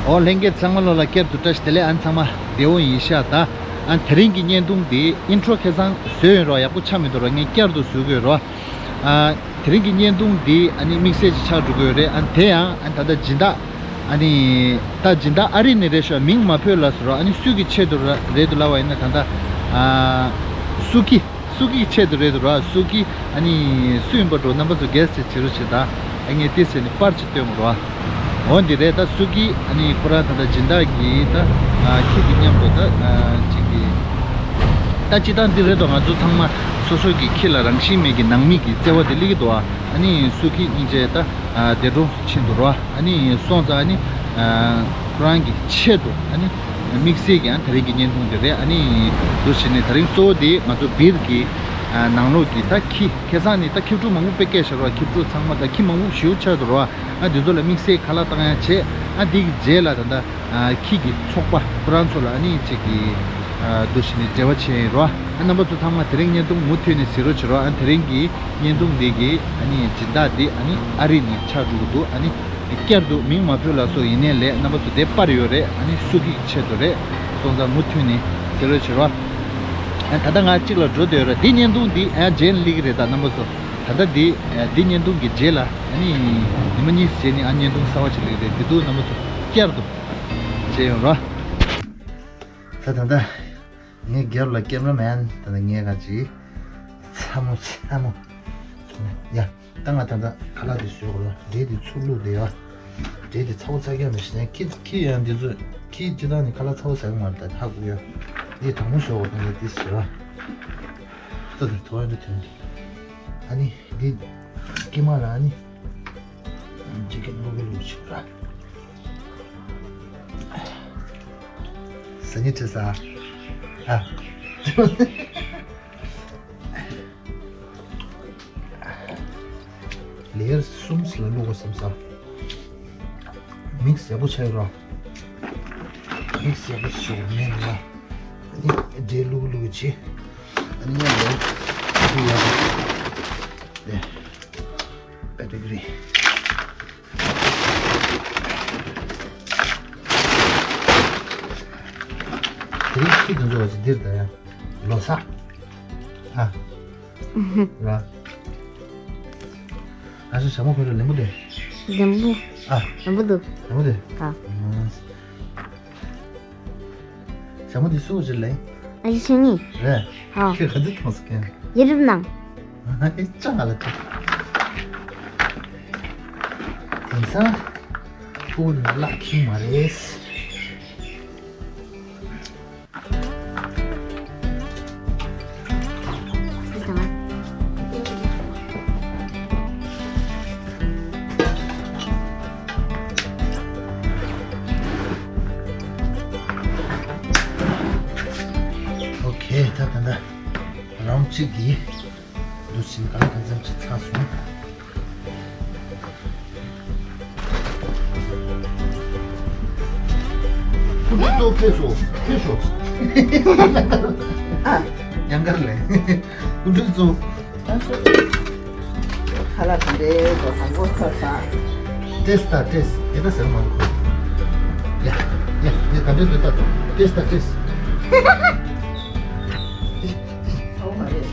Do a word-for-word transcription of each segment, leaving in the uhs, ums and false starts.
ཨོ་ལྷན་རྒྱས་ཚང་མ་ལོ་ལ་བསྐྱར་དུ་བཀྲ་ཤིས་བདེ་ལེགས། ཨ་ནི་ཚང་མ་བདེ་པོ་ཡིན་ཤག་ད། ཨ་དེ་རིང་གི་བརྙན་ཐུང་འདི་ཨིན་ཊྲོ་ཁ་སང་བཟོས་ཡོད་རོ། ཡག་པོ་ཆགས་མི་འདུག་རོ། ངས་བསྐྱར་དུ་བཟོ་དགོས་རོ། ཨ་དེ་རིང་གི་བརྙན་ཐུང་འདི་ཨ་ནི་དམིགས་བསལ་ཅིག་ཆགས་འགྲོ་གི་ཡོད་རེད། ཨ་དེ་ཡང་ཨ་ད་ལྟ་སྦྱིན་བདག་ཨ་ནི་ད་སྦྱིན་བདག་ཨ་རི་ནས་རེད་ཤག་མིང་མ་འབོད་ལབ་སོང་རོ། ཨ་ནི་སུ་གི་ཆེད་དུ་ར་རེད་འདུག་ལབ་པ་ཡིན་ན་ད་ལྟ་ཨ་སུ་ཁི། སུ་ཁི་ཆེད་དུ་རེད་འདུག་ར། སུ་ཁི་ཨ་ནི་སུ་ཡིན་པ་འགྲོ་རྣམ་པ་ཚོ་གེ་སི་བྱེད་རོགས་བྱེད་ད། ཨ་ངས་ཏི་སེ་ནི་པར་ཅིག་སྟོན་དགོས་ར། འོ་འདི་རེད། ད་སུ་ཁི་ཨ་ནི་ཁོ་རང་ད་ལྟ་སྦྱིན་བདག་གིས་ད་ཨ་ཁྱི་གི་མཉམ་དུ་ད་ཨ་ཅིག་གི་ད་སྤྱི་བཏང་འདི་རེད་དོ། ང་ཚོ་ཚང་མ་སོ་སོ་གི་ཁྱི་ལ་རང་བཞིན་མེད་ཀྱི་ནང་མི་གི་བརྩེ་བ་དེ་སླེབས་ཀྱི་འདུག་ཨ་ནི་སུ་ཁི་སྙིང་རྗེ་ད་ཨ་འདས་གྲོངས་སུ་ཕྱིན་འདུག་ར། ཨ་ནི་སོང་ཙང་ཨ་ནི་ཨ་ཁོ་རང་གི་ཆེད་དུ་ཨ་ནི་དམིགས་བསལ་གྱི་ཨ་དེ་རིང་གི་བརྙན་ཐུང་དེ་རེད། ཨ་ནི་འདུག་བྱས་ནས་དེ་རིང་གཙོ་བོ་དེ་ང་ཚོ་སྦིར་གྱི་ཨ་ནང་ལོགས་ཀྱི་ད་ཁྱི་ཁ་སང་ནས་ད་ཁྱི་ཕྲུག་མང་པོ་དཔེ་སྐྱེས་ཤག་རོ། ཁྱི་ཕྲུག་ཚང་མ་ད་ཁྱི་མང་པོ་ཞེ་པོ་ཆགས་འདུག་རོ། ཨ་དེ་ཚོ་ལ་དམིགས་བསལ་ཁ་ལག་བཏང་ཡ་བྱས། ཨ་དེ་གི་རྗེས་ལ་ད་ལྟ་ཨ་ཁྱི་གི་ཚོགས་པ་ཁོ་རང་ཚོ་ལ་ཨ་ནི་ཅིག་གི་ཨ་འདུག་བྱས་ནས་འབྲེལ་བ་བྱས་ཡིན་རོ། ཨ་རྣམ་པ་ཚོ་ཚང་མ་དེ་རིང་བརྙན་ཐུང་མུ་མཐུད་ནས་གཟིགས་རོགས་བྱེད་རོགས། ཨ་དེ་རིང་གི་བརྙན་ཐུང་འདི་གི་ཨ་ནི་སྦྱིན་བདག་འདི་ཨ་ནི་ཨ་རི་ནས་ཆགས་འགྲོ་གི་འདུག་ཨ་ནི་བསྐྱར་དུ་མིང་མ་འབོད་ལ་སོགས་ཡིན་ནའི་ལས་རྣམ་པ་ཚོ་དེ་པར་ཡོད་རེད། ཨ་ནི་སུ་ཁི་ཆེད་དུ་རེད། སོང་ཙང་མུ་མཐུད་ནས་གཟིགས་རོགས་བྱེད་རོགས། ཨ་ད་ལྟ་ང་གཅིག་ལ་འགྲོ་བསྡད་ཡོད་རེད། འདི་བརྙན་ཐུང་འདི་ཨ་རྗེས་ལ་སླེབས་ཀྱི་རེད། ད་རྣམ་པ་ཚོ་ད་ལྟ་འདི་ཨ་འདི་བརྙན་ཐུང་གི་རྗེས་ལ་ཨ་ནི་ཉི་མ་གཉིས་རྗེས་ནས་ཨ་བརྙན་ཐུང་གསར་པ་ཅིག་སླེབས་ཀྱི་རེད། དེ་དུས་རྣམ་པ་ཚོ་བསྐྱར་དུ་མཇལ་ཡོང་རོགས། ད་ད་ལྟ་ངའི་རྒྱབ་ལ་ཀེམ་ར་མེན་ད་ལྟ་ངའི་ག་ཅི་ཚ་མོ་ཚ་མོ། ཡ། ད་ང་ད་ལྟ་ཁ་ལག་དེ་བཟོས་གོ་ལ། འབྲས་དེ་ཚུར་བླུགས་དེ་ཡ། འབྲས་དེ་ཚ་པོ་ཚ་གྱང་མི་ཤེས་ནས་ཁྱི་ཁྱི་ཡང་འདི་ཚོ་ཁྱི་སྤྱི་བཏང་ནས་ཁ་ལག་ཚ་པོ་ཟ་གི་མ་རེད། ད་ཧ་གོ་ཡ། འདི་དྲང་མོ་བཟོས་གོ་ད་ངས་འདི་བཟོས་ར། ད་ད་དོ་ཡ་འདི་དོན་འདི། ཨ་ནི་འདི་ཀྱེ་མ་ར་ཨ་ནི། ཇི་ཀེན་བླུགས་གི་བླུགས་ཤིག་ར། ཟ་ཉི་ཁྲི་ས། ཨ། ལེ་ཡར་གསུམ་ཞིག་ལ་བླུགས་པ་བསམ་ས། མིག་སི་ཡག་པོ་བྱས་རོགས། མིག་སི་ཡག་པོ་བྱས་རོགས་མེད་ན། ཨ་ནི་འབྲས་བླུགས་བླུགས་བྱས། ཨ་ནི་ཡར་ལོག་འདི་ཡར་ལོག་ལེ། པེ་ཏི་གི་རི། དེ་རིང་ཁྱི་དེ་ཚོ་བ་ཅི་འདིར་ད་ཡ། ལོ་ས། ཨ། ར། ཨ་ཞེ་ཞྭ་མོ་ཁོ་ར་ལེན་པོ་དེ། ལེན་པོ། ཨ། ལེན་པོ་འདུག་ལེན་པོ་དེ། ཨ། ཨ། ཞྭ་མོ་འདི་སུ་ཅི་ལེན། ཨ་ཞེ་ཞེ་ནི། རེད། ཨ། ཁྱོད་ག་དུས་མཐོང་སོང་ཀྱང་། ཡེ་རིབ་ནང་། ཨ་ཧ་ཧེ་ཅང་ཨ་ལ་ཅི། དེང་སང་ཕྲུ་གུ་ནི་ལག་ཁྱིམ་མ་རེད། ཨོ་ཁེ། ད་ད་ད་རང་གཅིག་གིས་འདུག་ཕྱིན་གང་གང་འཚམ་ཅིག་ཚར་སོང་། སྐུ་མདུན་གཙོ་ཕེབས་ཤོག་ཕེབས་ཤོག་ཨ། ཡང་གར་ལས། སྐུ་མདུན་གཙོ། ཁ་ལག་ག་འདྲས་འདུག་དང་པོ་ཁ་ས། ཏེས་ད་ཏེས། ཡ་ད་ཟེར་མ་འདུག་ཡ་ཡ་ཡ་ག་འདྲས་འདུག་ད་ཏེས་ད་ཏེས། ཚ་བོ་མ་རེད།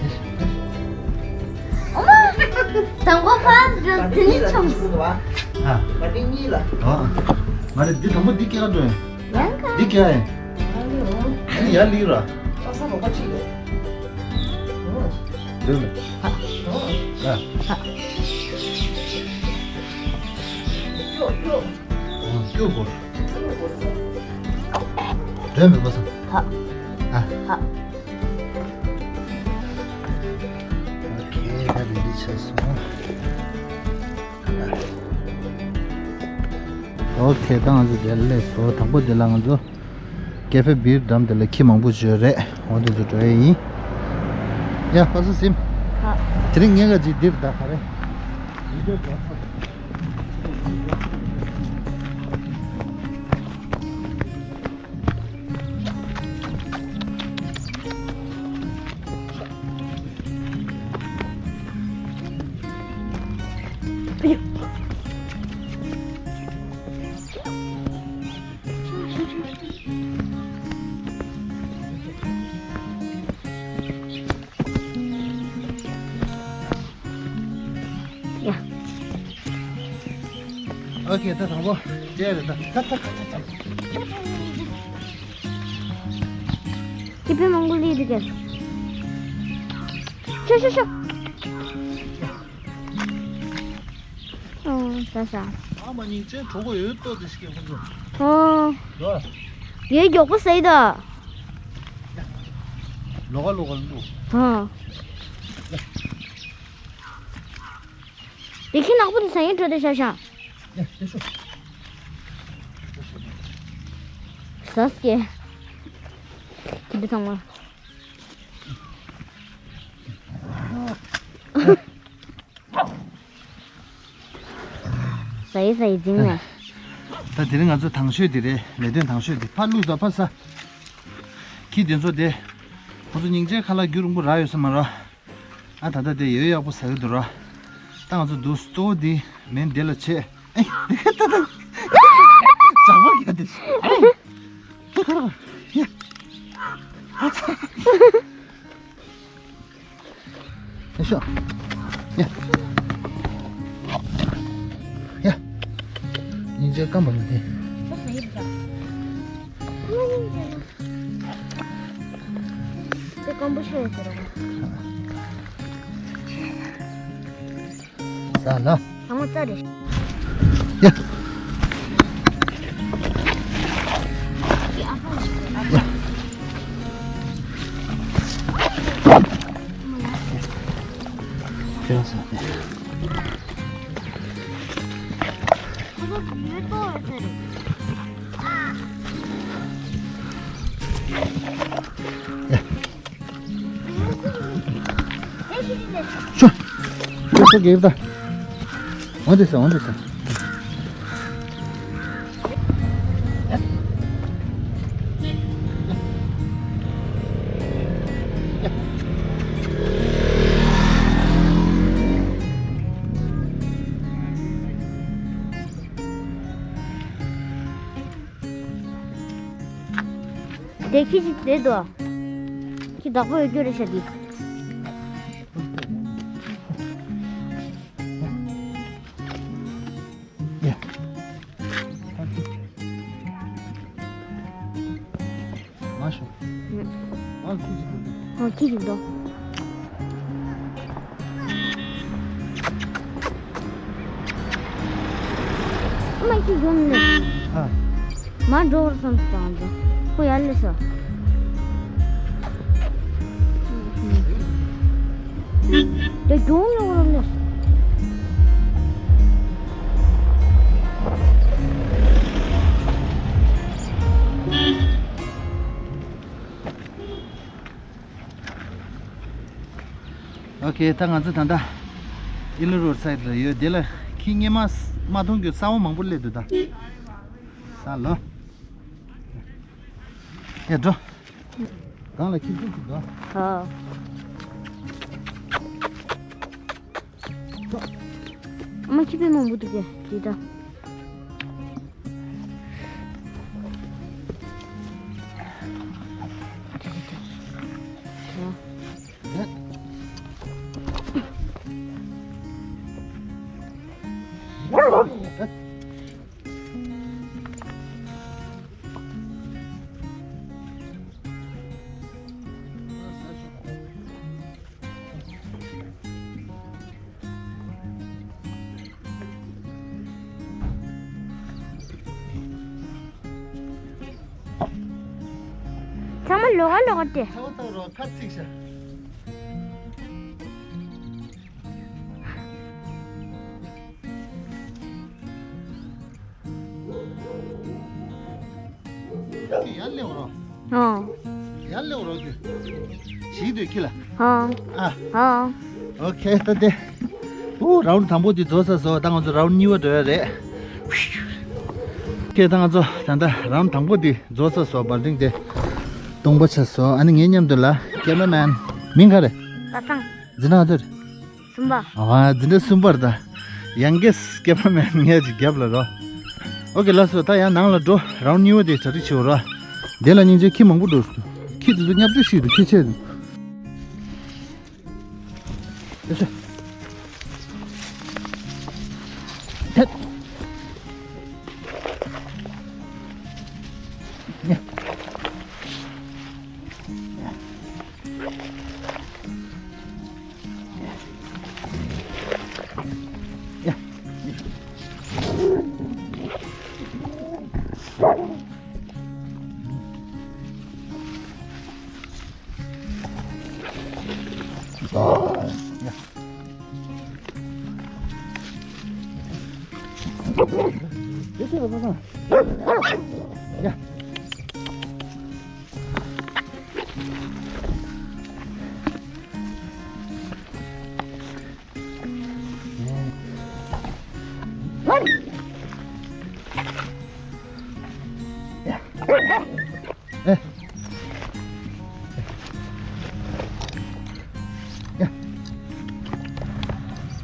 དང་པོ་ཕར་འགྲོ་དེ་ནས་ཆོམ། ཨ། མ་རེད་གཉིས་ལ། ཨ། མ་རེད་འདི་དང་པོ་འདི་སྐྱེ་ག་འགྲོ་ཡིན། ཡང་ག་འདི་སྐྱེ་ཡིན། ཨ་ནི་ཡར་ལི་ར། ཨ་ས་རོགས་པ་གཅིག་ཡོད། འདོད་མེད། ཨ། ཨ། ཡོ་ཡོ། ཨོ་སྐྱུག་གོ། འདོད་མེད་པ་སང་། ཨ། ཨ། ཨོ་ཁེ། ད་རེ་ཌི་ཆགས་སོང་། ཨོ་ཁེ། ད་ང་ཚོ་དེ་སླེབས་སོང་། དང་པོ་དེ་ལ་ང་ཚོ་ཀེ་ཧྥེ་སྦིར་འགྲམ་དེ་ལ་ཁྱི་མང་པོ་ཡོད་རེད། འོ་དེ་ཚོ་འགྲོ་ཡ་ཡིན། ཡ་ཕ་སུ་སིམ། དེ་རིང་ངས་ག་ཅིག་འདིར་ད་ག་རེ། ཡ། ཨོ་ཁེ། ད་དང་པོ་དེ་རེད། ད་ད་ད་ད་ད། ཁྱི་ཕི་མང་པོ་ལི་འདུག་གས། ཤོ་ཤོ་ཤོ། ཨོ་ཟ་ཟ། ཨ་མ་སྙིང་རྗེ། གྲོགས་པོ་ཡོད་ཏོ་དེ་ཞིག་གི་ཁོང་ཚོ། ཨོ། ཡོད། ཡོད་མགྱོགས་པོ་ཟ་ཡི་ད། ལོག་ག་ལོག་ག་འདུག་ཨོ། དེ་ཁྱི་ནག་པོ་དེ་ཟ་ཡིན་འགྲོ་དེ་ཤ་ཤ། ཡ་དེ་ཤོ། ཟ་སྐྱེ། ཁྱི་དེ་ཚང་མ། ཟ་ཡི་ཟ་ཡི་འཛིང་ནས། ད་དེ་རིང་ང་ཚོ་དང་ཤོས་དེ་རེད། ལས་དོན་དང་ཤོས་དེ། ཕར་བླུགས་ད། ཕར་ཟ། ཁྱི་དེ་ཚོ་དེ། ཁོ་ཚོ་སྙིང་རྗེ། ཁ་ལག་རྒྱུ་རིང་པོ་རག་ཡོད་ས་མ་རེད། ཨ་ད་ལྟ་དེ་ཡོད་ཡག་པོ་ཟ་གི་འདུག་ར། ད་ང་ཚོ་འདུག་གཙོ་བོ་དེ་མེན་དེ་ལ་བྱེད། ཨེ་དེ་ག་ད་ད། ཇག་པ་ག་དེ། ཨེ་དེ་ག་ར་ཡ། ཨ་ཚ། ཡ་ཤོ། ཡ། ཡ། སྙིང་རྗེ་སྐམ་པ་མི་དེ། དེ་སྐམ་པོ་ཤོད་ཟེར་རོ། ཟ་ལ། ཨ་མ་ཙ་རེ། ཡ། ཁྱེད་རང་ཟ། ཁོ་ཚོ་ཡོད་ཏོ་ཡོད་ཟེར། ཡ། ཤོ། ཤོ་ཤོ་གེབ་ད། འོན་ཏེ་ས། འོན་ཏེ་ས། དེ་ཁྱི་ཞིག་དེ་དོ། ཁྱི་བདག་པོ་ཡོད་རྒྱུ་རེད་ཤག་འདི། ཡ། མ་ཤོ། ཨུ། ཨ་ཁྱི་ཞིག་དེ་དོ། ཨོ་ཁྱི་ཞིག་དོ། ཨ་མ་ཁྱི་ཡོང་ནས། ཨ། མ་འགྲོ་བར་བསམ་སོང་ད། ཁོ་ཡར་སླེབས་སོང་། དེ་གྱོང་ལ་བར་སླེབས་སོང་། ཨོ་ཁེ། ད་ང་ཚོ་ད་ལྟ་ཨི་ལོ་རོཌ་སའིཌ་ལ་ཡོད། དེ་ལ་ཁྱི་སྔོན་མ་མ་མཐོང་རྒྱུ་གསར་པ་མང་པོ་སླེབས་འདུག་ད། ས་ལོ། ཡ་འགྲོ། སྒང་ལ་ཁྱི་ཚུགས་ཤིག་འགྲོ། ཧ། ཨ་མ་ཁྱི་ཕི་མང་པོ་འདུག་གས་དེ་ད། ཚང་མ་ལོག་ག་ལོག་ག་སྟེ། ཚ་བོ་ཚ་བོ་རོགས་ཁ་ཚིག་ཤ། ཡར་སླེབས་རོགས། ཨོ། ཡར་སླེབས་རོགས་ཀྱི། ཞིག་དུས་ཁྱི་ལ། ཨོ། ཨ། ཨོ། ཨོ་ཁེ། ད་དེ། ཨོ་རའུན་དང་པོ་དེ་རྫོགས་ཚར་སོང་། ད་ང་ཚོ་རའུན་གཉིས་པ་འགྲོ་ཡ་རེད། ཁེ། ད་ང་ཚོ་ད་ལྟ་རའུན་དང་པོ་དེ་རྫོགས་ཚར་སོང་། བར་ཐེངས་དེ་སྟོང་པ་ཆགས་སོང་། ཨ་ནི་ངའི་མཉམ་དུ་ལ་ཀེ་མ་ར་མེན། མིང་ག་རེ། པ་སངས། འཛིན་གྲྭ་ག་ཚོད་རེད། གསུམ་པ། ཨ། འཛིན་གྲྭ་གསུམ་པར་ད། ཡང་གེ་སི་ཀེ་མ་ར་མེན་ངས་ཅིག་རྒྱབ་ལ་རོ། ཨོ་ཁེ་ལགས་སོ། ད་ཡང་ནང་ལ་འགྲོ། རའུན་གཉིས་པ་དེ་གྲ་སྒྲིག་བྱེད་འོ་ར། དེ་ལ་སྙིང་རྗེ་ཁྱི་མང་པོ་འགྲོ་སོང་། ཁྱི་དེ་ཚོ་བརྙས་བཅོས་ཤིག་འདུག་ཁྱི་ཆེ་འདུག་ཡ་ཤ། ཐད།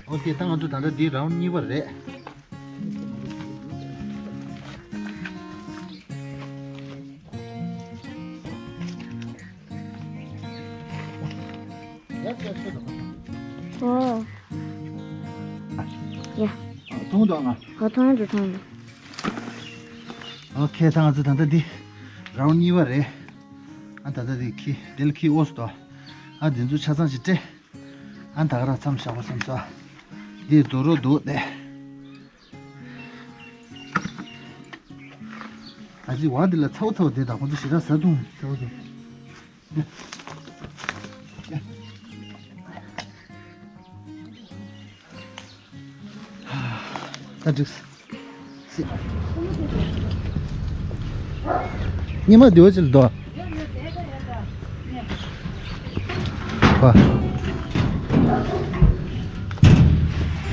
ཨོ་ཁེ། ད་ང་ཚོ་ད་ལྟ་འདི་རའུན་གཉིས་པ་རེད། ཨོ། ཡ། མཐོང་འདུག་ང་། ཨོ། མཐོང་འདུག་མཐོང་འདུག་ཨོ་ཁེ། ད་ང་ཚོ་ད་ལྟ་འདི་རའུན་གཉིས་པ་རེད། ཨ། ད་ལྟ་འདི་ཁི་དེ་ལ་ཁི་ཨོ་སི་དོ། ཨ། འདི་ཚོ་ཆ་ཚང་ཞིག་སྤྲད། ཨ། ད་ག་རང་མཚམས་བཞག་པ་བསམ་སོང་། འདི་རྡོ་རོ་འདུག་སྟེ། ཨ་ཙི། བ་འདི་ལ་ཚ་བོ་ཚ་བོ་དེ་དང་ཁོང་ཚོ་ཞེ་དྲག་ཟ་འདུག་ཚ་བོ་དེ། ད་འགྲིག་སི། ཉི་མ་འདི་བ་ཅིག་ལ་འདུག་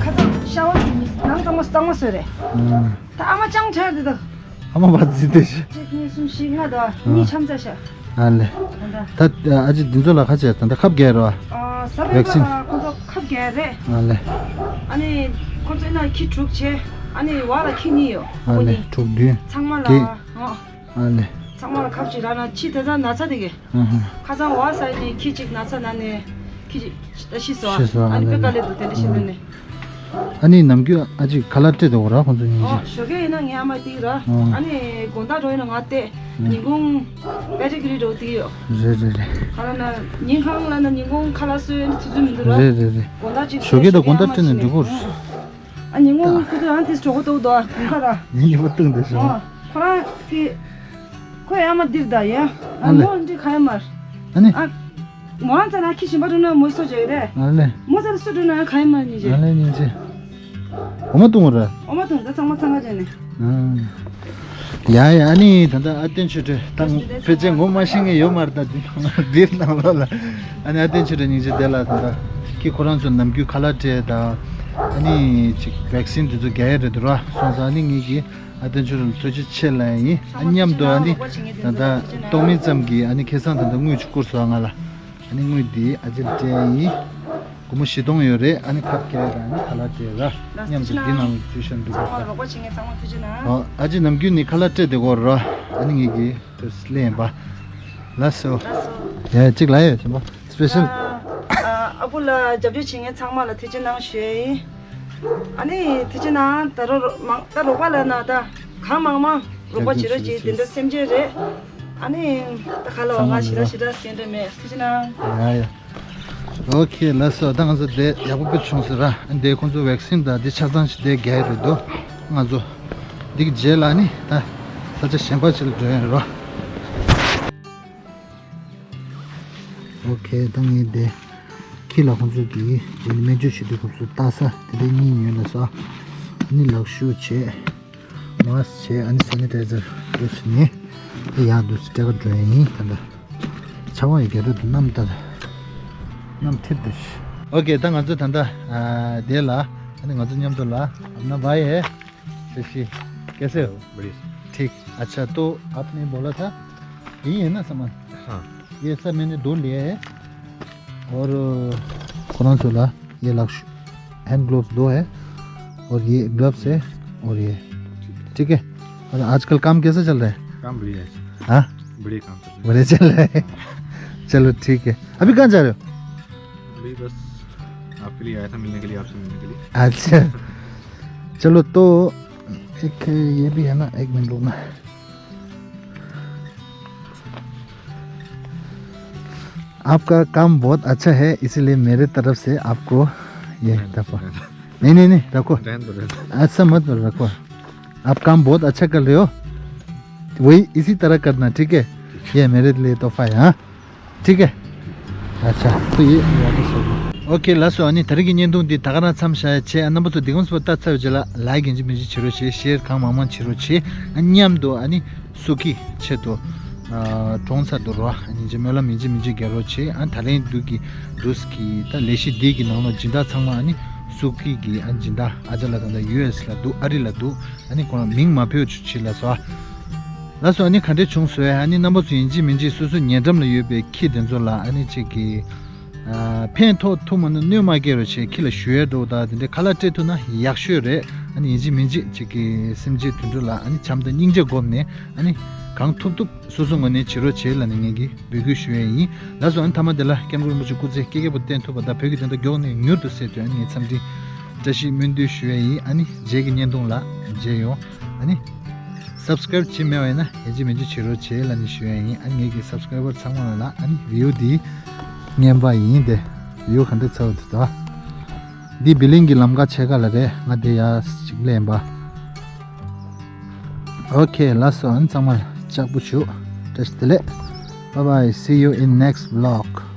ཁ་སང་ཤ་བ་ནང་གཙང་མ་གཙང་མ་བཟོས་རེད། ཨང་། ད་ཨ་མ་ཅང་ཁྲེར་དེ་དག་ཨ་མ་བ་ཙི་དེ་ཤི། གཅིག་གཉིས་གསུམ་བཞི་ལྔ་དང་གཉིས་ཆམ་ཚ་ཤ། ཨ་ལེ། ད་ད་ཨ་ཅི་འདི་ཚོ་ལ་ཁ་ཆེ་ད་ད་ཁབ་རྒྱག་རོ། ཨ་ས་བའི་ཝེག་སིན། ཁོ་ཚོ་ཁབ་རྒྱག་རེད། ཨ་ལེ། ཨ་ནི་ཁོ་ཚོ་ན་ཁྱི་དྲུག་ཆེ། ཨ་ནི་བ་ལ་ཁྱི་གཉིས་ཡོད། ཨ་ཁོ་ལེ། གཉིས་དྲུག་བདུན། ཚང་མ་ལ་བརྒྱད། ཨ་ལེ། ཚང་མ་ལ་ཁབ་ཅིག་རག་ན་ཕྱི་དེ་ཚང་ན་ཚ་དེ་གི། ཨ་ཧ། ཁ་སང་བ་ས་ནི་ཁྱི་གཅིག་ན་ཚ་ན་ནི་ཁྱི་གཅིག་ཤི་སོང་། ཤི་སོང་། ཨ་ནི་ཨ་ལེ། པེ་ཀ་ལེ་དུ་དེ་འདྲ་ཤི་ནི་ནི། ཨ་ནི་ནམ་རྒྱུན་ཨ་ཅིག་ཁ་ལག་སྤྲད་དེ་འོ་ར་ཁོང་ཚོ་ཉིན་ཨོ་ཞོགས་ཀས་ཡིན་ན་ངའི་ཨ་མ་དེ་ར། ཨོ། ཨ་ནི་དགོང་དག་འགྲོ་ཡིན་ན་ང་བལྟས། ཨ། ཉིན་གུང་བེ་ཏྲི་ཀི་རི་འགྲོ་དེ་ཡོད། རེད་རེད་རེད། ཁ་ལག་ན་ཉིན་གང་ལ་ན་ཉིན་གུང་ཁ་ལག་གསོལ་ཡོད་ནི་ཐུ་ཚུ་མི་འདུག་ར། རེད་རེད་རེད། དགོང་དག་ཅིག་ཞོགས་ཀས་དང་དགོང་དག་སྤྲད་ནས་འགྲོ་དགོས། ཨ་ཉིན་གུང་ཁུ་ཚོ་ཨ་ཏིས་གྲོགས་པོ་ཏོག་ཏོ་ཨ་ཁ་ར། ཉིན་གཉིས་པ་བཏུང་དེ་ཤོག་ཨོ། ཁོ་རང་གི་ཁོའི་ཨ་མ་འདིར་ད་ཡ། ཨ་ཨ་ལེ། མོ་འདི་ག་ཡ་མར། ཨ་ནི། ཨ། མོ་རང་ཚ་ན་ཁྱི་ཞིམ་པ་འགྲོ་ན་མོ་སོ་བྱེད་རེད། ཨ་ལེ། མོ་ཚ་ན་སུ་འགྲོ་ན་ག་ཡ་མར་ཉིན་ཨ་བྱེད། ལེ་ཉིན་བྱེད། འོ་མ་བཏུང་ར། འོ་མ་བཏུང་ད་ཚང་མ་ཚང་མ་བྱས་ནས། ཨ། ཡ་ཡ། ཨ་ནི་ད་ལྟ་ཨ་བསྟན་ཆོས་སྒྲོན་ད་ཕལ་ཆེར་ངོ་མ་ཤེས་ངེས་ཡོད་མ་རེད། ད་འདིར་ནང་ལོགས་ལ་ཨ་ནི་ཨ་བསྟན་ཆོས་སྒྲོན་སྙིང་རྗེ་དེ་ལ་ད་ལྟ་ཁྱི་ཁོ་རང་ཚོ་ནམ་རྒྱུན་ཁ་ལག་སྤྲད་ད་ཨ་ནི་ཅིག་ཝེག་སིན་དེ་ཚོ་རྒྱག་ཡ་རེད་འདུག་ར། སོང་ཙང་ཨ་ནི་ངེད་ཀྱིས། ཨ་བསྟན་ཆོས་ལ་ཐུགས་རྗེ་ཆེ་ལབ་ཡིན། ཨ་མཉམ་དུ་ཨ་ནི་ད་ལྟ་ཏོག་མིན་ཙམ་གྱིས་ཨ་ནི་ཁ་སང་ད་ལྟ་དངུལ་ཅིག་བསྐུར་སོང་ང་ལ། ཨ་ནི་དངུལ་འདི་ཨ་ཅེར་སྤྲད་ཡིན། སྒོར་མོ་བཞི་སྟོང་ཡོད་རེད། ཨ་ནི་ཁབ་རྒྱག་དང་ཨ་ནི་ཁ་ལག་སྤྲད་ར། མཉམ་དུ་འདི་ནང་ལ་འཛུལ་ཤོར་འདུག་ག་ཨ་ཅེ་ནམ་རྒྱུན་ནི་ཁ་ལག་སྤྲད་བསྡད་ཀྱི་ཡོད་ར། ཨ་ནི་ངེད་ཀྱིས་དེ་ལེན་པ། ལགས་སོ། ཡ་གཅིག་ལ་ཡོད་ཆེན་པོ་སི་པེ་ཤལ། ཨ་ཁུ་ལ་རྒྱབ་སྐྱོར་བྱེད་མཁན་ཚང་མ་ལ་ཐུགས་རྗེ་གནང་ཞུ་ཡ་ཡིན། ཨ་ནི་ཐུགས་རྗེ་གནང་། ད་རོགས་མང་ད་རོགས་པ་ལ་ན་ད་གང་མང་མང་རོགས་པ་བྱེད་རོགས་བྱེད། དེ་འདྲ་སེམས་ཅན་རེད། ཨ་ནི་ད་ག་ལ་བ་ང་ཞེ་དྲག་ཞེ་དྲག་སྐྱེ་འདྲ་མེད། ཐུགས་རྗེ་གནང་། ཡ་ཡ། ཨོ་ཁེ་ལགས་སོ། ད་ང་ཚོ་དེ་ཡག་པོ་དཔེ་བྱུང་ཟེར་ར། འདི་ཁོང་ཚོ་ཝེག་སིན་དང་འདི་ཆ་ཚང་ཞིག་དེ་རྒྱག་རེད་འདུག་ང་ཚོ་འདི་གི་རྗེས་ལ་ནི་ད་ས་ཆ་གཞན་པ་ཞིག་ལ་འགྲོ་ཡ་རོ། ཨོ་ཁེ། ད་ངས་དེ་ཁྱི་ལ་ཁོང་ཚོ་གི་རྗེས་ནི་སྨན་བཅོས་བྱེད་དུས་སྐབས་སུ་ལྟ་ས་དེ་འདྲ་གཉིས་ཉོས་ལ་ས། ཨ་ནི་ལག་ཤུ་བྱས། མཱསི་བྱས། ཨ་ནི་སེ་ནི་ཊའི་ཛར་འདུག་སེ་ནི་དེ་ཡག་འདུག་སེ་སྤྲད་ག་འགྲོ་ཡ་ཡིན་ད་ལྟ། ཆར་པ་ཡི་གེ་རེད་འདུག་གནམ་ལྟར། གནམ་ཐིབས་ཏེ། ཨོ་ཁེ། ད་ང་ཚོ་ད་ལྟ་ཨ་དེ་ལ་ཨ་ནི་ང་ཚོ་མཉམ་དུ་ལ། अपना भाई है। शशि, कैसे हो? बढ़िया सर। ठीक। अच्छा, तो आपने बोला था, यही है ना सामान? हाँ। ये सब मैंने दो लिया है। और ཁོ་རང་ཚོ་ལ་ये लक्ष्य हैंड ग्लोव्स दो है और ये ग्लव्स है और ये, ठीक है। और आजकल काम कैसा चल रहा है? काम बढ़िया है। हाँ? बढ़िया काम चल रहा है। बढ़िया चल रहा है। चलो ठीक है। अभी कहाँ जा रहे हो? अभी बस आपके लिए आया था मिलने के लिए, आपसे मिलने के लिए। अच्छा। चलो तो एक ये भी है ना, एक मिनट रुकना। आपका काम बहुत अच्छा है, इसीलिए मेरे तरफ से आपको ये तोहफा। नहीं, नहीं, नहीं, रखो। रहने दो, रहने दो। ऐसा मत रखो। आप काम बहुत अच्छा कर रहे हो, वही इसी तरह करना, ठीक है? ये मेरे लिए तोहफा है, हाँ? ठीक है। अच्छा, तो ये वापस हो गया। OK, ལགས་སོ། ཨ་ནི་ད་རེས་ཀྱི་བརྙན་ཐུང་འདི་ད་ག་རང་མཚམས་བཞག་ཡ་བྱས། ཨ་རྣམ་པ་ཚོ་འདི་གོམས་སུ་ལྟ་ཚར་བའི་རྗེས་ལ་ལའིཀ་ཡིན་གཅིག་མིན་གཅིག་བྱེད་རོགས་བྱེད། ཤེར་གང་མང་མང་བྱེད་རོགས་བྱེད། ཨ་མཉམ་དུ་ཨ་ནི་སུ་ཁི་ཆེད་དུ་ཨ་གྲོངས་ཚར་འདུག་རོ། ཨ་ནི་རྗེས་སྨོན་ལམ་ཡིན་གཅིག་མིན་གཅིག་རྒྱག་རོགས་བྱེད། ཨ་ད་ལན་འདུག་གི་འདུག་གི་ད་ལས་གཞི་འདི་གི་ནང་ལ་སྦྱིན་བདག་ཚང་མ་ཨ་ནི་སུ་ཁི་གི་ཨ་སྦྱིན་བདག་ཨ་ཅག་ལགས་ད་ལྟ་ཡུ་ཨེས་ལ་འདུག་ཨ་རི་ལ་འདུག་ཨ་ནི་ཁོ་རང་མིང་མ་ཕོད་ཆུ་ཆི་ལ་སོ། ལགས་སོ། ཨ་ནི་ག་འདྲས་བྱུང་སོང་། ཨ་ནི་རྣམ་པ་ཚོ་ཡིན་གཅིག་མིན་གཅིག་སོ་སོ་ཉེ་འགྲམ་ལ་ཡོད་པའི་ཁྱི་དེ་ཚོ་ལ་ཨ་ནི་གཅིག་གི་ཨ་ཕན་ཐོགས་ཐུབ་མ་ན་གནོད་མ་སྐྱེལ་རོགས་བྱེད། ཁྱི་ལ་ཞུ་ཡས་འགྲོ་ད་དེ་འདྲས་ཁ་ལག་སྤྲད་ཐུབ་ན་ཡག་ཤོས་རེད། ཨ་ནི་ཡིན་གཅིག་མིན་གཅིག་གཅིག་གི་སེམས་ཅན་དུད་འགྲོ་ལ་ཨ་ནི་བྱམས་དང་སྙིང་རྗེ་བསྒོམས་ནས་ཨ་ནི་གང་ཐུབ་ཐུབ་སོ་སོ་ངོས་ནས་བྱེད་རོགས་བྱེད་ལབ་ནས་ངེད་ཀྱིས་འབོད་སྐུལ་ཞུ་ཡས་ཡིན། ལགས་སོ། ཨ་ནི་མཐའ་མ་དེ་ལ་སྐྱབས་མགོན་རིན་པོ་ཆེ་སྐུ་ཚེ་བསྐལ་བརྒྱ་པོ་བརྟན་ཐུབ་པ་དང་བོད་ཀྱི་བདེན་མཐའ་མགྱོགས་ནས་མྱུར་དུ་གསལ་དོན་ཨ་ནི་ངས་འཚམས་འདྲི་བཀྲ་ཤིས་སྨོན་འདུན་ཞུ་ཡས་ཡིན། ཨ་ནི་རྗེས་ཀྱི་བརྙན་ཐུང་ལ་མཇལ་ཡོང་། ཨ་ནི་སབ་སི་ཀ་རེབ་བྱེད་མེད་པ་ཡིན་ན་ཡིན་གཅིག་མིན་གཅིག་བྱེད་རོགས་བྱེད་ལབ་ནས་ཞུ་ཡས་ཡིན། ཨ་ནི་ངེད་ཀྱི་སབ་སི་ཀ་རེ་བར་ཚང་མ་ལ་ཨ་ནི་བིའུ་འདི་རྔན་པ་ཡིན་ཏེ། བིའུ་ག་འདྲས་ཚ་བ་འདུག་ད། འདི་བི་ལིང་གི་ལམ་ཁ་ཕྱེད་ཀ་ལ་རེད། ང་དེ་ཡ་ཞིག་ལེན་པ། ཨོ་ཁེ། ལགས་སོ། ཨ་ནི་ཚང་མ་ལ་ལྕགས་པོ་བྱུག་བཀྲ་ཤིས་བདེ་ལེགས། Bye bye, see you in next vlog.